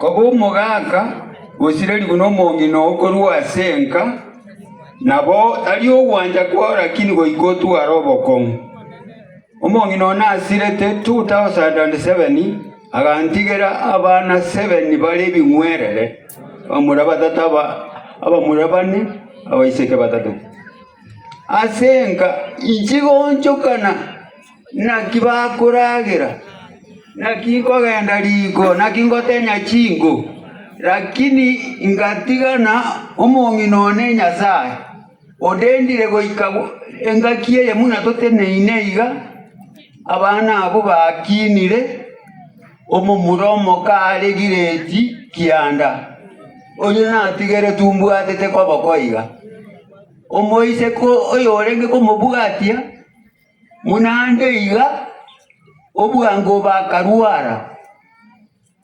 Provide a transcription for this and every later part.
Koba omogaka gosirerigwe nomong'ina oo korwa ase enka, nabo tari ogwancha kwao lakini goika otware obokong'u. Omong'ina one asirete 2007 agantigera abana seven bare ebing'werere, abamura batato aba abamura bane, abaiseke batato. Ase enka inche gonchokana naki bakoragera, naki nkogenda riko, naki ngotenya chinko, lakini ngatigana omong'ina one Nyasaye, ondendire goika engaki eye buna toteneine iga, abana abwo bakinire, omomura omoka are giredi kianda, oyio natigeretwe mbwatete koboko iga. Omoiseke oyorenge komobwatia buna ande iga, obwango obo akarwara,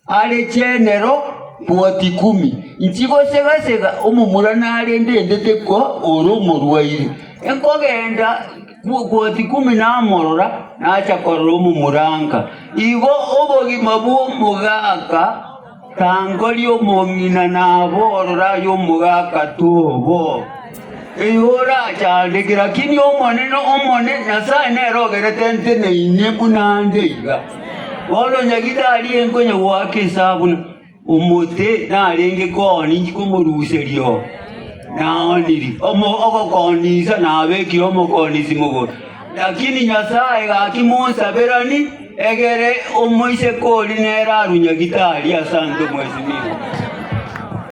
are chenero bwoti kumi. Inchi gosega-sega omomura narende endete ko ore omorwaire, nkogenda bwoti kumi namorora, nacha korora omomura nka. Igo obogima bw'omogaka. Tangoria omong'ina naborore aye omogaka tobo. Igo orachandeke, lakini Omonene, Omonene, Nyasae nere ogerete nteneine buna ande iga. Bono nyagitari enkonya goaka esabu na omote narenge kooni inchi komoruseria oo, naoniri, omo ogokonisa nabekire omokonisi mogondo. Lakini Nyasae gaki monsaberani, Egere omoiseke oria nere arwe nyagitari ase anto mwesimigwa.